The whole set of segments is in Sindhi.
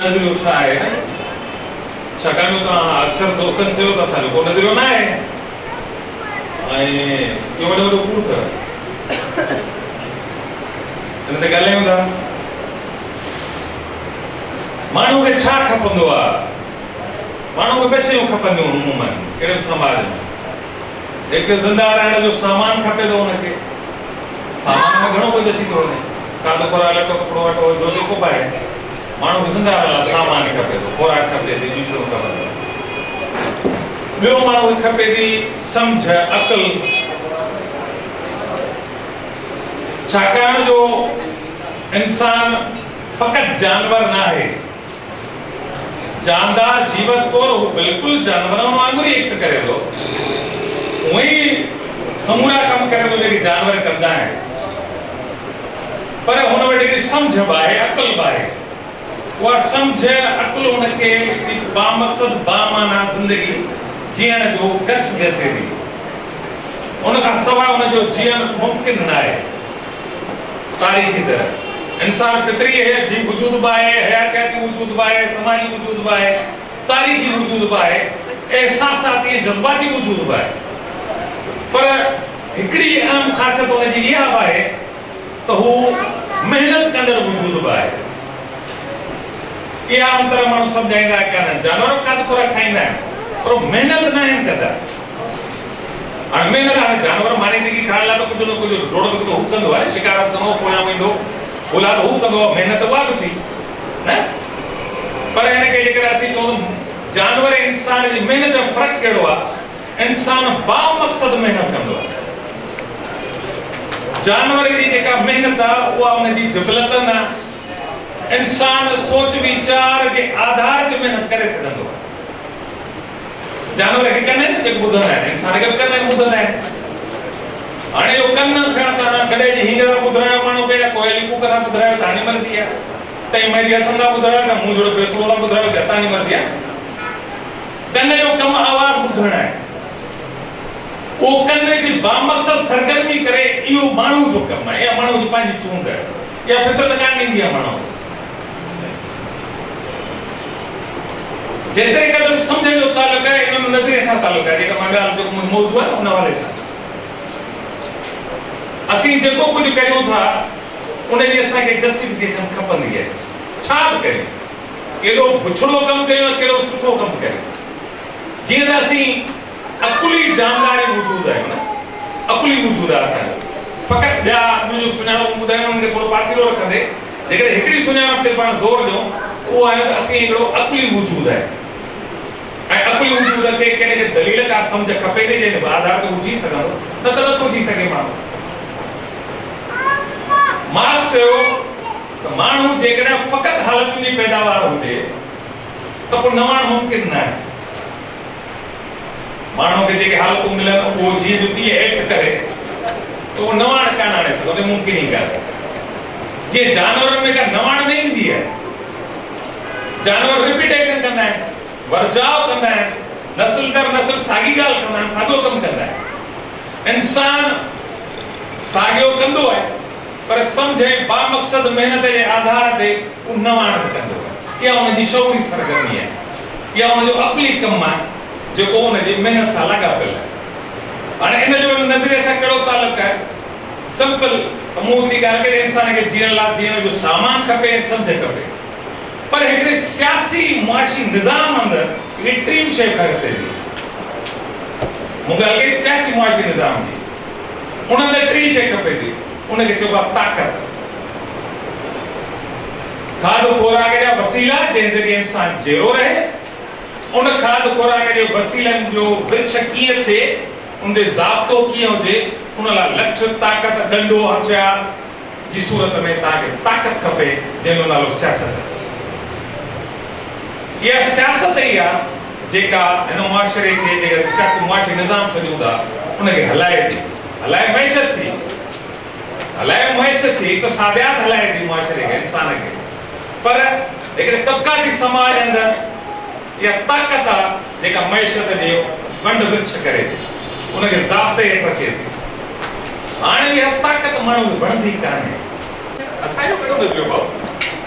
نظريو ڇا آهي نه؟ ڇاڪاڻ جو توهان اڪثر دوستن چيو ته اسان جو ڪو نظريو نه آهي ۽ اهو وڏو وڏو ڪوڙ اٿو. ان تي ڳالهايون ٿا. ماڻهو کي ڇا کپندو آهي؟ ماڻهو کي ٻه شيون کپنديون آهن عموماً ڪهڙي به سماج ۾. هڪ زنده رهڻ جو سامان کپي ٿو ان کي. سامان ۾ گهڻو ڪجهه اچي ٿو وڃي. کاڌو خوراڪ لٽو ڪپڙو اٽو جو جيڪو به آهي. ماڻهو کي زنده رهڻ لاء سامان کپي ٿو، خوراڪ کپي ٿي، ٻيون شيون کپن ٿيون. ٻيو ماڻهو کي کپي ٿي سمجهه، عقل. ڇاڪاڻ جو انسان فقط جانور ناهي. جاندار جيوت طور هو بلڪل جانورن وانگر ئي ايڪٽ ڪري ٿو. اونئن ئي سمورا ڪم ڪري ٿو جيڪي جانور ڪندا آهن. پر هن وٽ هڪڙي سمجهه به آهي، عقل به آهي. اها سمجهه، عقل هن کي هڪڙي بامقصد، بامعنيٰ زندگي جيئڻ جو گس ڏسي ٿي. ان کان سواء هن جو جيئڻ ممڪن ناهي. تاريخي طرح انسان فطري جي وجود به آهي، حياتياتي وجود به آهي، سماجي وجود به آهي، تاريخي وجود به آهي، احساساتي ۽ جذباتي وجود به آهي. پر هڪڙي اهم خاصيت ان جي اها به آهي ته هو محنت ڪندڙ وجود به آهي. اها عام طرح ماڻهو سمجهائيندا ڪانهن. جانور به کاڌ خوراڪ کائيندا آهن پر هو محنت ناهن ڪندا. هاڻي محنت هاڻي جانور ماني ٽڪي کائڻ لاء ته ڪجهه نه ڪجهه ڊوڙ به ته هو ڪندو آهي نه شڪار به ڪندو پويان ويندو ڳولا ته هو ڪندو آهي محنت اها به ٿي نه پر هن کي جيڪڏهن اسين چئون ته جانور ۽ انسان جي محنت جو فرق ڪهڙو آهي انسان بامقصد محنت ڪندو آهي. جانور جي جيڪا محنت آهي اها ان جي جبلتن آهي. انسان سوچ ويچار جي آڌار تي محنت ڪري سگهندو آهي. جانور کي ڪن آهن جيڪي ٻڌندا آهن، انسان کي به ڪن آهن ٻڌندا آهن. هاڻي اهو ڪن کان توهان گڏهه جي هينگ ٿا ٻڌرايو ماڻهو کي يا ڪوئل جي ڪوڪ ٿا ٻڌرايو توهان جي مرضي آهي. تئين مهدي حسن ٿا ٻڌرايو يا مون جهڙو بيسرو ٿا ٻڌرايو يا توهان جي مرضي آهي. ڪن جو ڪم آواز ٻڌڻ آهي. اهو ڪن هڪڙي بامقصد سرگرمي ڪري اهو ماڻهو جو ڪم آهي يا ماڻهو جي پنهنجي چونڊ آهي. اها فطرت ڪانه ڏيندي آهي ماڻهو کي. جيتري قدر سمجهڻ جو تعلق آهي ان ۾ نظريي سان تعلق آهي جيڪا مان ڳالهه جيڪو منهنجو موضوع آهي ان حوالي سان اسين جيڪو ڪجهه ڪريون ٿا ان جي اسان کي جسٽيفڪيشن کپندي آهي. ڇا به ڪريون. ڪيڏو بڇڙو ڪم ڪيون يا ڪيڏو به سٺو ڪم ڪريون. جيئن ته اسين عقلي جانداري وجود آهيون نه، عقلي وجود آهي اسان جو. فقط ٻيا ٻيون جيڪي سڃاڻپون ٻڌايون انهن کي ٿورو پاسيرو رکندي جيڪڏهن هڪڙي سڃاڻپ تي پاڻ زور ڏيون ته اهو آهي ته اسين هڪڙو عقلي وجود آهيون ۽ عقلي وجود کي ڪنهن نه ڪنهن دليل ڪا سمجهه کپي ٿي جنهن جي آڌار تي هو جي سگهندو نه ته نٿو جي سگهي ماڻهو. مارڪس چيو ته ماڻهو جيڪڏهن فقط حالتن جي پيداوار هجي ته پوء نواڻ ممڪن ناهي. ماڻهوء کي جيڪي حالتون ملن اهو جيئن جو تيئن ايڪٽ ڪري ته اهو نواڻ ڪانه آڻي سگهندو، ممڪن ئي ڪانهي. جيئن جانورن ۾ ڪا نواڻ نه ايندي آهي. جانور رپيٽيشن ڪندا آهن، ورجاء ڪندا آهن، نسل در نسل ساڳي ڳالهه ڪندا آهن، ساڳيو ڪم ڪندا آهن. انسان ساڳيو ڪندو آهي. پر سمجهه ۽ بامقصد محنت جي آڌار تي هو نواڻ به ڪندو آهي. اها ان جي شعوري سرگرمي آهي. اها ان جو عقلي ڪم آهي، جيڪو ان جي محنت سان لاڳاپيل آهي. هاڻي ان جو ان نظريي سان ڪهڙو تعلق آهي؟ سمپل ته مون هڪڙي ڳالهه ڪئي ته انسان کي جيئڻ لاء جيئڻ جو سامان کپي ۽ سمجهه کپي. پر هڪڙي سياسي معاشي نظام اندر هڪڙي ٽين شيء کپي ٿي. مون ڳالهه ڪئي سياسي معاشي نظام جي. ان اندر ٽين شيء کپي ٿي، ان کي چئبو آهي طاقت. کاڌ خوراڪ جا وسيلا جنهن ذريعي انسان جيئرو رهي، ان کاڌ خوراڪ جي وسيلن جو ورڇ ڪيئن ٿئي، ان تي ضابطو ڪيئن هجي، ان لاء لٺ، طاقت، ڏنڊو، هٿيار جي صورت ۾ توهان کي طاقت کپي، جنهن جو نالو سياست آهي. اها سياست ئي آهي جيڪا هن معاشري کي جيڪا سياسي معاشي نظام سڏيون ٿا ان کي هلائي ٿي. هلائي معيشت ٿي. هلائي معيشت ٿي، اقتصاديات هلائي ٿي معاشري کي، انسان کي. پر هڪڙي طبقاتي سماج اندر اها طاقت آ جيڪا معيشت جي ونڊ ورڇ ڪري ٿي، ان کي ضابطي هيٺ رکي ٿي. هاڻي اها طاقت ماڻهو کي وڻندي ڪانهي. اسان جو ڪهڙو نظريو ڀائو؟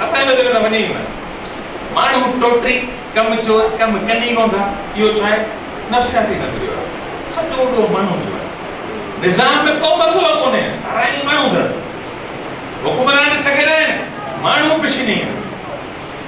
اسان جي نظريي سان وڃي ئي نه. ماڻهو ٽوٽري، ڪم چور، ڪم ڪن ئي ڪونه ٿا. اهو ڇا آهي؟ نفسياتي نظريو آهي. سڄو ڏوهه ماڻهن جو آهي. نظام ۾ ڪو مسئلو ڪونهي. حرامي ماڻهو اٿن. حڪمران ٺڳ نه آهن، ماڻهو پشني آهن.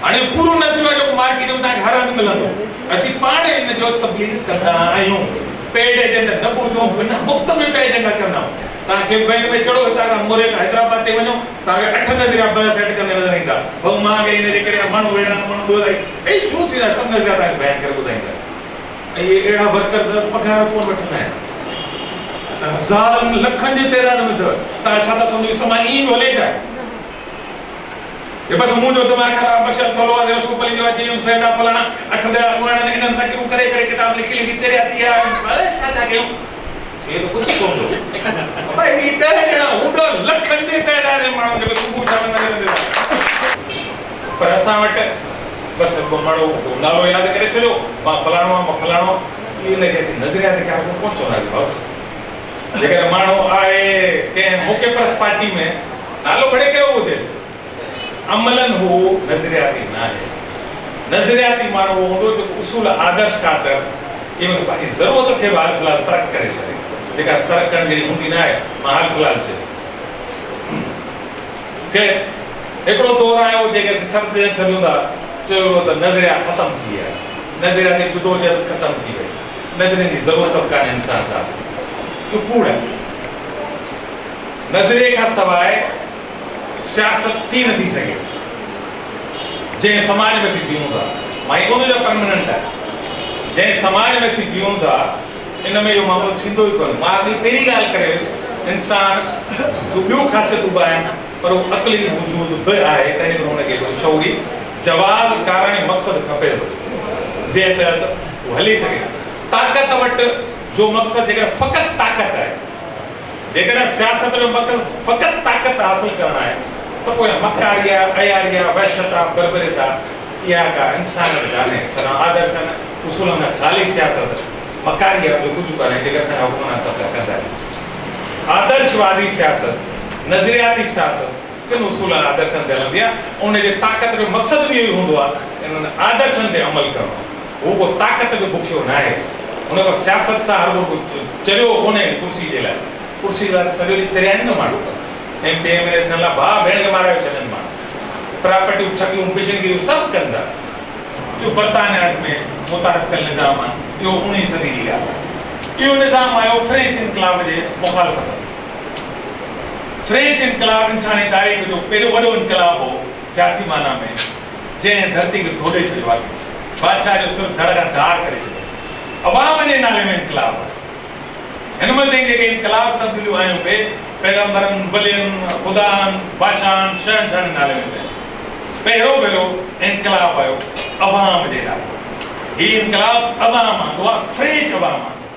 هاڻي اهو پورو نظريو آهي جيڪو مارڪيٽ ۾ توهان کي هر هنڌ ملندو. اسين پاڻ ان جو تبليغ ڪندا آهيون. پيڊ ايجنٽ نه ٻڌو، بنا مفت ۾ به ايجنڊا ڪندا آهيون. توهان ڪنهن به وين ۾ چڙهو، هتان کان موري کان حيدرآباد تائين وڃو، توهان کي اٺ نظريا بهه سيٽ ڪندي نظر ايندا. ڀئو مهانگائي ان جي ڪري آهي، ماڻهو اهڙا آهن، ماڻهو ٻيو الائي. ائين شروع ٿي ويندا سڀ نظريا توهان کي بيان ڪري ٻڌائيندا. ۽ اهي اهڙا ورڪر ته پگهار ڪونه وٺندا آهن. هزارن لکن جي تعداد ۾ اٿو. توهان ڇا ٿا سمجهو اهو سماج ائين پيو هلي ڇا؟ هي بس منهنجو دماغ خراب بخشل ٿلهو آ رسو پليجو آ جي ايم سيد آ فلاڻا اٺ ڏهه اڳواڻ آهن انهن تقريرون ڪري ڪري ڪتاب لکي لکي چريا ٿي ويا آهن الائي ڇا ڇا ڪيون ٿئي ته ڪجهه ڪونه ٿو پر هي ڏهه ڄڻا هوندا لکن جي تعداد ۾ ماڻهو جيڪي صبح شام نظر ايندا پر اسان وٽ بس رڳو ماڻهو نالو ياد ڪري ڇڏيو مان فلاڻو آهيان مان فلاڻو آهيان ان کي اسين نظرياتي ڪارڪن ڪونه چونداسين ڀائو جيڪڏهن ماڻهو آهي ڪنهن موقعي پرست پارٽي ۾ نالو ڀلي ڪهڙو به هجيس، عملاً هو نظرياتي ناهي. نظرياتي ماڻهو اهو هوندو جيڪو اصول آدرش خاطر ايون پنهنجي ضرورت کي به حال في الحال ترڪ ڪري ڇڏي، جيڪا ترڪ ڪرڻ جهڙي هوندي ناهي، مان حال في الحال چيو. خير هڪڙو دور آيو جنهن کي اسين سرد جنگ سڏيون ٿا، چيو ويو ته نظريا ختم ٿي ويا، نظرياتي جدوجهد ختم ٿي وئي، نظرين جي ضرورت به ڪانهي انسان صاحب. اهو ڪوڙ آهي. نظريي کان سواء سياست ٿي نٿي سگهي. جنهن سماج ۾ اسين جيئون ٿا، مان ائين ڪونه ٿو چوان پرمننٽ آهي، جنهن سماج ۾ اسين جيئون ٿا ان ۾ اهو معاملو ٿيندو ئي ڪونه. مان اڳي پهرين ڳالهه ڪري ويس، انسان جون ٻيون خاصيتون به آهن پر هو عقلي وجود به آهي، تنهن ڪري هن کي هڪڙو شعوري جواز، ڪارڻ ۽ مقصد کپي ٿو، جنهن تحت هو هلي سگهي. طاقت وٽ جو مقصد جيڪڏهن فقط طاقت آهي، جيڪڏهن سياست جو مقصد فقط طاقت حاصل ڪرڻ آهي ته پوء مڪاري آ، عياري آ، وحشت آ، بربريت آ، اها ڪا انسانيت ڪانهي. ڇڏان آدرشن، اصولن کان خالي سياست مڪاري آ، ٻيو ڪجهه ڪانهي، جيڪي اسان جا حڪمران طبقا ڪندا آهن. آدرشوادي سياست، نظرياتي سياست ڪن اصولن آدرشن تي هلندي آ، ان جي طاقت جو مقصد به اهو ئي هوندو آ ته انهن آدرشن تي عمل ڪرڻو. هو ڪو طاقت جو بکيو ناهي. هن ڪو سياست سان هرگو ڪو چريو ڪونهي ڪرسي جي لاء. ڪرسي جي لاء ته سڄو ڏينهن چريا آهن نه ماڻهو. M P M N A ٿيڻ لاء ڀاء ڀيڻ کي مارايو ڇڏين ماڻهو. پراپرٽيون ٺڳيون بشنگيريون سڀ ڪن ٿا. اهو برطانيا ۾ متعارف ٿيل نظام آهي. اهو اوڻيهين صدي جي ڳالهه آهي. اهو نظام آيو فرينچ انقلاب جي مخالفت ۾. فرينچ انقلاب انساني تاريخ جو پهريون وڏو انقلاب هو سياسي معنيٰ ۾. جنهن ڌرتي کي ڌوڏي ڇڏيو واقعي بادشاهه جو سر ڌڙ کان ڌار ڪري ڇڏيو. عوام جي نالي ۾ انقلاب آيو. هن مهل تائين جيڪي انقلاب تبديليون آيون پئي پيغمبرن، ولين، خدائن، بادشاهن، شهنشاهن جي نالي ۾ پئي. پهريون ڀيرو انقلاب آيو عوام جي نالي. هي انقلاب عوام آندو آهي، فرينچ عوام آندو.